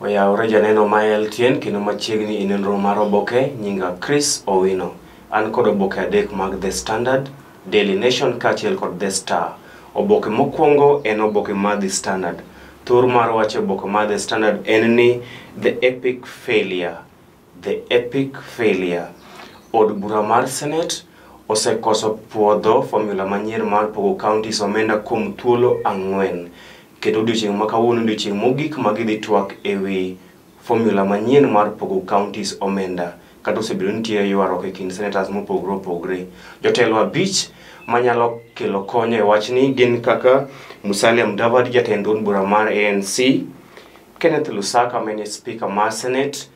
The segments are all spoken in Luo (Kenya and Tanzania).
Oyawore janeno ma LTN kendo machiegni e nonro mar oboke nyinga Chris Owino. An kod oboke adek mag The Standard, Daily Nation kaachiel kod The Star. Oboke mokwongo en oboke mar The Standard. Thor mar wach e oboke mar The Standard en ni The Epic Failure. The Epic Failure. Od bura mar Senate osekoso puodho formula manyien mar pogo counties omenda kuom thuolo ang'wen. Kendo odiochieng' ma kawuono odiochieng' mogik ma gidhi twak ewi formula manyien mar pogo counties omenda. Kata osebedo ni nitie ywaruok e kind senators mopogore opogore. Jotelo abich manyalo kelo kony e wachni gin kaka Musalia Mudavadi jatend duond bura mar ANC, Kenneth Lusaka ma en speaker mar Senate,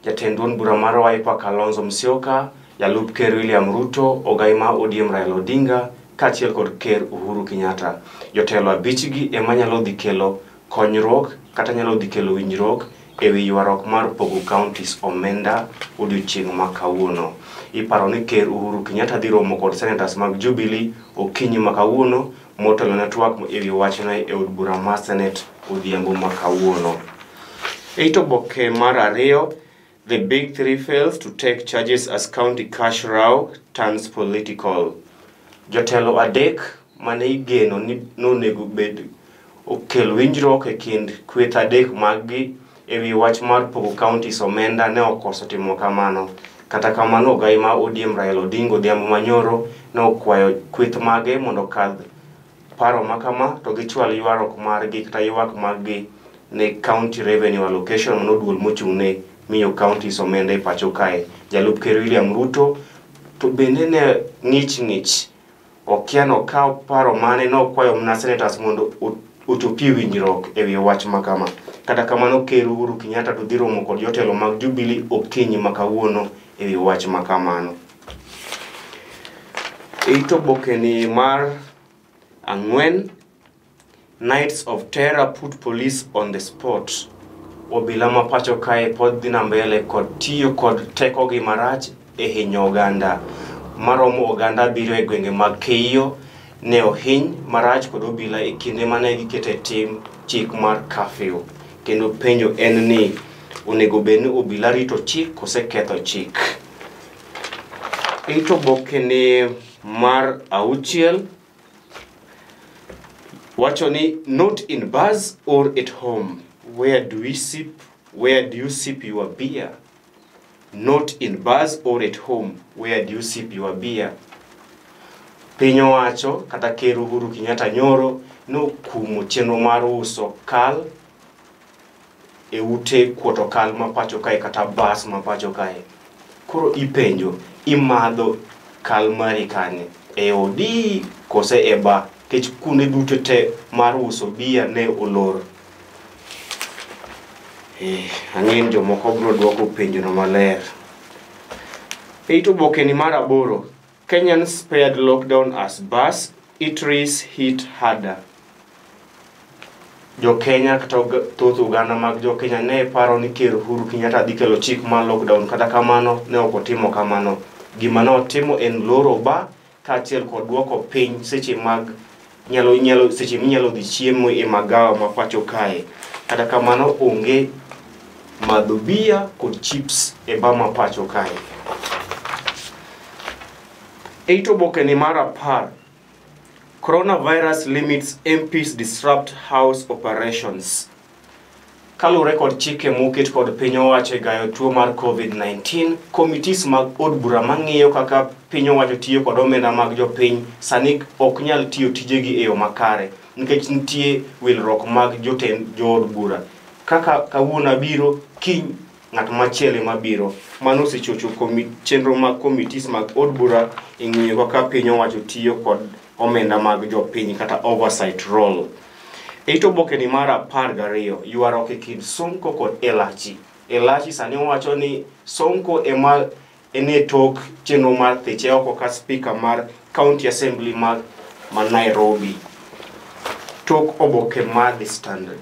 jatend duond bura mar Wiper Kalonzo Musyoka, jalup ker William Ruto, ogai ma ODM Raila Odinga, kaachiel kod ker Uhuru Kenyatta. Jotelo abichgi ema nyalo dhi kelo konyruok kata nyalo dhi kelo winjruok ewi ywaruok mar pogo counties omenda odiochieng' ma kawuono. Iparo ni ker Uhuru Kenyatta dhi romo kod senators mag Jubilee okinyi ma kawuono motelo ne twak ewi wachno e od bura mar Senate odhiambo ma kawuono. E it oboke mar ariyo, The Big Three fails to take charges as county cash row turns political. Jotelo adek mane igeno ni nonego bed okel winjruok e kind kweth adek maggi ewi wach mar pogo counties omenda ne okoso timo kamano. Kata kamano ogai ma ODM Raila Odinga odhiambo manyoro ne okwayo kweth mage mondo okadh paro makama to gichwal ywaruok margi kata ywak maggi ne County Revenue Allocation mano duol mochung' ne miyo counties omenda e pacho kae. Jalup ker William Ruto to bende ne ng'ich ng'ich okia nokaw paro mane nokwayo mana senators mondo ochopie winjruok ewi wach makama. Kata kamano ker Uhuru Kenyatta to dhi romo kod jotelo mag Jubilee okinyi ma kawuono ewi wach makamano. E it oboke ni mar ang'wen, Nights of Terror put police on the spot. Obila ma pacho kae pod dhi na mbele kod tiyo kod tekogi marach e hinyo oganda. Maromo oganda abiriyo e gwenge mag Keiyo ne ohiny marach kod obila e kinde mane giketo e tim chik mar curfew. Kendo penjo en ni onego bed ni obila rito chik kose ketho chik. It oboke ni mar auchiel wacho ni not in bars or at home. Where do we sip? Where do you sip your beer? Not in bars or at home. Where do you sip your beer? Piny owacho kata ker Uhuru Kenyatta nyoro nokumo chenro mar uso kal e ute kuoto kal ma pacho kae kata bas ma pacho kae. Koro ipenjo, imadho kal mari kanye? E odi kose e bar? Nikech kuonde duto te mar uso bia ne olor. Ang'e ni jomoko biro duoko penjono maler. E it oboke ni mar aboro, Kenyans spared lockdown as bars, eateries hit harder. Jo Kenya kata thoth oganda mag jo Kenya ne paro ni Ker Uhuru Kenyatta dhi kelo chik mar lockdown, kata kamano ne ok otimo kamano. Gima ne otimo en loro bar kaachiel kod duoko piny seche mag nyalo nyalo seche minyalo dhi chiemo e magawa ma pacho kae. Kata kamano onge madho bia kod chips e bar ma pacho kae. E it oboke ni mar 10, Coronavirus limits MPs disrupt house operations. Kaluwore kod chike moket kod piny owacho e gayo tuo mar COVID-19, committees mag od bura mang'iyo kaka piny owacho tiyo kod omenda mag jopiny sani ok nyal tiyo tijegi e yo makare nikech nitie wilruok mag jotend jood bura. Kaka kawuono abiro, kiny ng'at machielo ema biro. Mano osechocho chenro mag committees mag od bura e ng'iyo kaka piny owacho tiyo kod omenda mag jopiny kata oversight role. E it oboke ni mar 12, ywaruok e kind Sonko kod Elachi. Elachi sani owacho ni Sonko ema en e tok chenro mar thiche oko ka speaker mar County Assembly ma Nairobi. Tok oboke mar The Standard.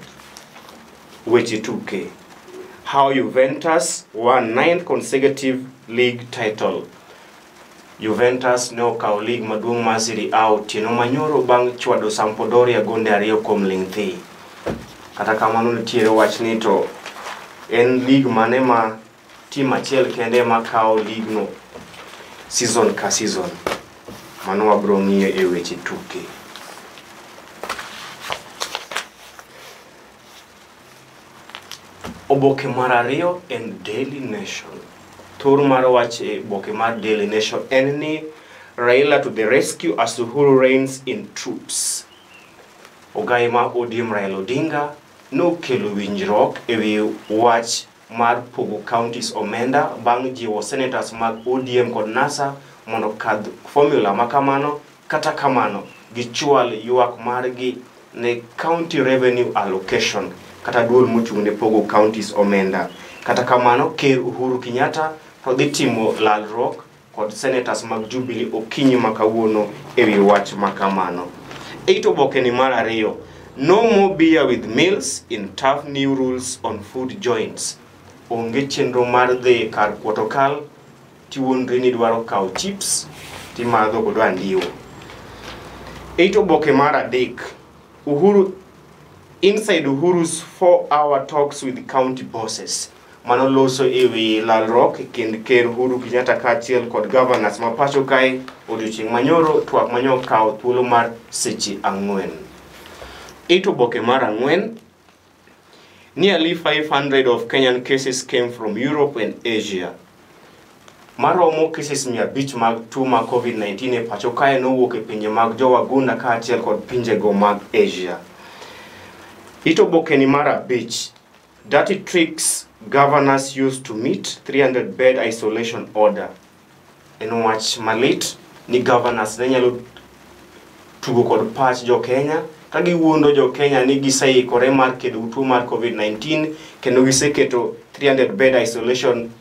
Weche tuke. How Juventus won 9th consecutive league title. Juventus ne okawo lig maduong' mar Serie A otieno manyoro bang' chwado Sampdoria gonde 2 kuom ling' thi. Kata kamano nitiere wach ni to En league mane ma team achiel kende ema kawo league no season ka season? Mano wabro ng'iyo e weche tuke. Oboke mar ariyo en Daily Nation. Thor mar wach e oboke mar Daily Nation en ni Raila to the rescue as Uhuru reigns in troops. Ogai ma ODM Raila Odinga nokelo winjruok ewi wach mar pogo counties omenda bang' jiwo senators mag ODM kod NASA mondo okadh formula ma kamano. Kata kamano, gichwal ywak margi ne County Revenue Allocation kata duol mochung' ne pogo counties omenda. Kata kamano, Ker Uhuru Kenyatta to dhi timo lalruok kod senators mag Jubilee okinyi ma kawuono ewi wach ma kamano. Eit oboke ni mar ariyo, no more beer with meals in tough new rules on food joints. Onge chenro mar dhi kar kuoto kal tiwuondri ni idwaro kawo chips timadho godo andiwo. Eit oboke mar adek, Uhuru Inside Uhuru's 4-hour talks with county bosses. Mano loso ewi lalruok e kind Ker Uhuru Kenyatta kaachiel kod governors ma pacho kae odiochieng' manyoro twak manyo okawo thuolo mar seche 4. Eit oboke mar 4, nearly 500 of Kenyan cases came from Europe and Asia. Maromo cases 500 mag tuo mar COVID-19 e pacho kae nowuok e pinje mag jowagunda kaachiel kod pinjego mag Asia. It oboke ni mar 5, dirty tricks governors used to meet 300 bed isolation order. En wach malit ni governors ne nyalo tugo kod pach jo Kenya ka giwuondo jo Kenya ni giseikore mar kedo gi tuo mar COVID-19 kendo giseketo 300 bed isolation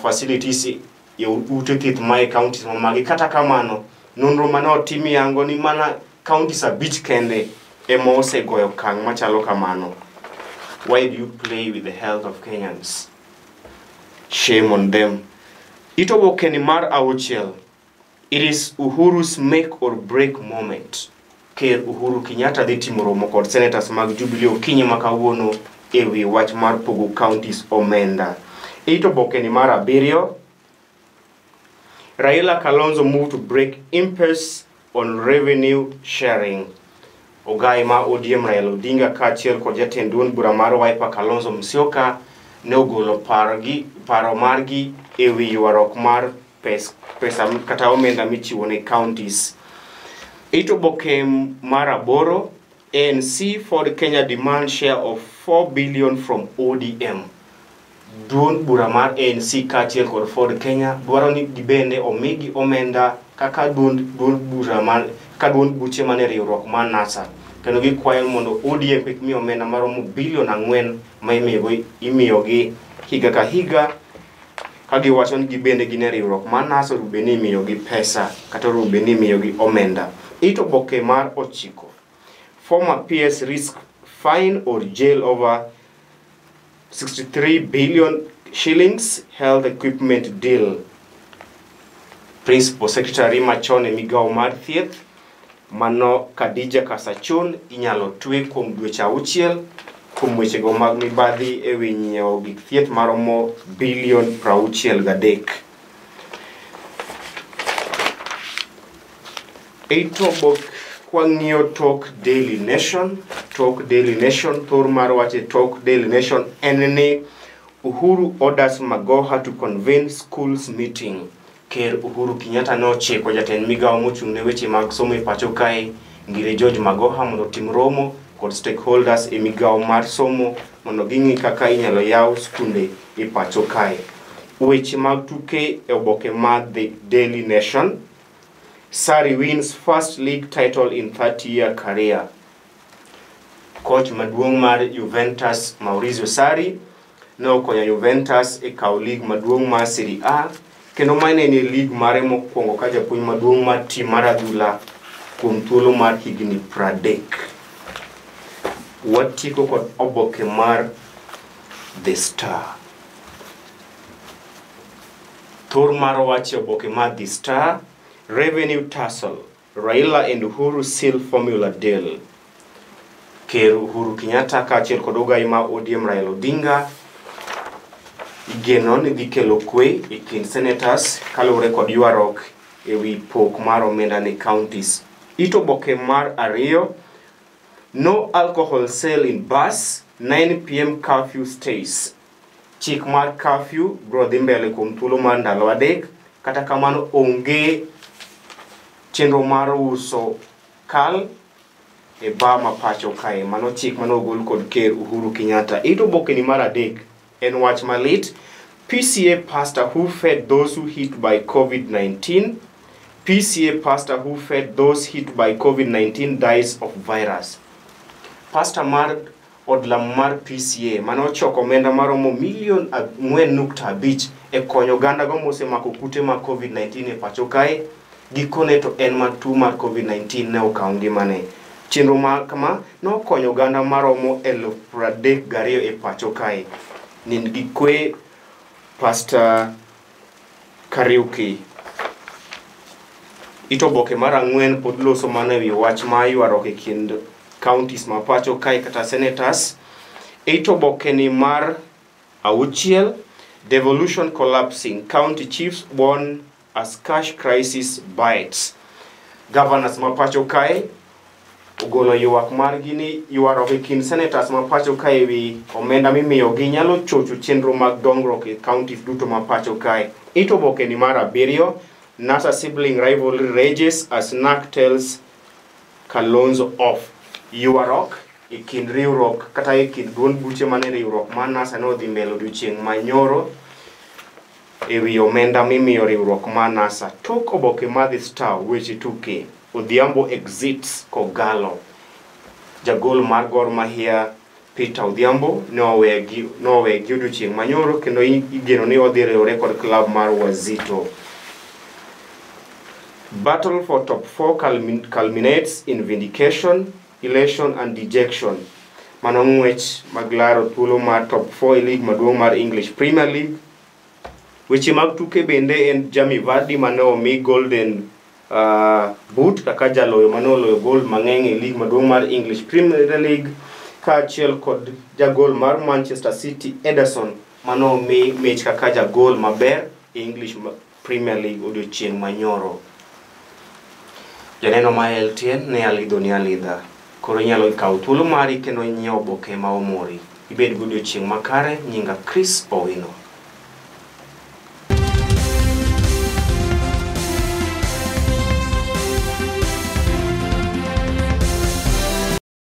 facilities e ute thieth ma e counties mamagi. Kata kamano, nonro mane otim yango ni mana counties 5 kende ema osegoyo okang' machalo kamano. Why do you play with the health of Kenyans? Shame on them. It oboke ni mar 6, it is Uhuru's make or break moment. Ker Uhuru Kenyatta dhi timo romo kod senators mag Jubilee okinyi ma kawuono ewi wach mar pogo counties omenda. It oboke ni mar 7, Raila Kalonzo move to break impasse on revenue sharing. Ogai ma ODM Raila Odinga kaachiel kod jatend duond bura mar Wiper Kalonzo Musyoka ne ogolo paro margi ewi ywaruok mar pesa kata omenda michiwo ne counties. It oboke mar 8, ANC Ford Kenya demand share of 4 billion from ODM. Duond bura mar ANC kaachiel kod Ford Kenya dwaro ni gibende omigi omenda kaka duond bura mar kaka duond buche mane riwruok mar NASA, kendo gikwayo mondo ODM kik mi omenda maromo bilion 4 ma imiyogi higa ka higa, ka giwacho ni gibende gin e riwruok mar NASA onego bed ni imiyogi pesa kata onego bed ni imiyogi omenda. It oboke mar 9, former PS risk fine or jail over 63 billion shillings health equipment deal. Principal Secretary machon e migawo mar thieth mano Khadija Kasachun inyalo twe kuom dweche 6 kuom wechego mag mibadhi ewi nyiewo gik thieth maromo bilion 63. It oboke kwang'iyo tok Daily Nation, tok Daily Nation, thor mar wach e tok Daily Nation en ni Uhuru orders Magoha to convene schools meeting. Ker Uhuru Kenyatta nochiko jatend migawo mochung' ne weche mag somo e pacho kae Ngire George Magoha mondo otim romo kod stakeholders e migawo mar somo mondo ging'i kaka inyalo yaw skunde e pacho kae. Weche mag tuke e oboke mar The Daily Nation. Sarri wins first league title in 30-year career. Coach maduong' mar Juventus Maurizio Sarri ne okonyo Juventus e kawo league maduong' mar Serie A kendo mane en league mare mokwongo ka japuonj maduong' mar tim mar adhula kuom thuolo mar higni 30. Watieko kod oboke mar The Star. Thor mar wach e oboke mar The Star, Revenue Tussle, Raila and Uhuru seal formula deal. Ker Uhuru Kenyatta kaachiel kod ogai ma ODM Raila Odinga Igeno ni dhi kelo kwe e kind senators kaluwore kod ywaruok ewi pok mar omenda ne counties. It oboke mar ariyo, no alcohol sale in bus, 9 pm curfew stays. Chik mar curfew biro dhi mbele kuom thuolo mar ndalo 3, kata kamano onge chenro mar uso kal e bar ma pacho kae. Mano chik mane ogol kod Ker Uhuru Kenyatta. It oboke ni mar 3 en wach malit. PCA pastor who fed those who hit by COVID-19. PCA pastor who fed those hit by COVID-19 dies of virus. Pastor mar od lamo mar PCA mane ochoko omenda maromo milion 4.5 e konyo oganda go mosemako kute mag COVID-19 e pacho kae, gikone to en ma tuo mar COVID-19 ne okawo ngimane. Chenro ma kama nokonyo oganda maromo 32,000 e pacho kae. Nind gi kwe, Pastor Kariuki. It oboke mar 4 pod loso mana ewi wach mar ywaruok e kind counties ma pacho kae kata senators. It oboke ni mar 6, devolution collapsing, county chiefs warn as cash crisis bites. Governors ma pacho kae ogolo ywak margi ni ywaruok e kind senators ma pacho kae ewi omenda mimiyogi nyalo chocho chenro mag dongruok e counties duto ma pacho kae. It oboke ni mar 7, NASA sibling rivalry rages as NAC tells Kalonzo off. Ywaruok e kind riwruok kata e kind duond buche mane riwruok mar NASA ne odhi mbele odiochieng' manyoro ewi omenda mimiyo riwruok mar NASA. Tok oboke mar The Star, weche tuke. Odhiambo exits Kogalo. Jagol mar Gor Mahia Peter Odhiambo ne owegi odiochieng' manyoro kendo igeno ni odhi riwre kod club mar Wazito. Battle for top 4 culminates in vindication, elation and dejection. Mano ng'wech mag laro thuolo mar top 4 e league maduong' mar English Premier League. Weche mag tuke bende en Jamie Vardy mane omi Golden Boot kaka jaloyo mane oloyo gol mang'eny e league maduong' mar English Premier League, kaachiel kod jagol mar Manchester City Ederson mane omi mich kaka jagol maber e English Premier League odiochieng' manyoro. Janeno ma LTN ne alidho ni alidha. Koro inyalo kawo thuolo mari kendo inyiew oboke ma omori. Ibed gi odiochieng' makare. Nyinga Chris Owino.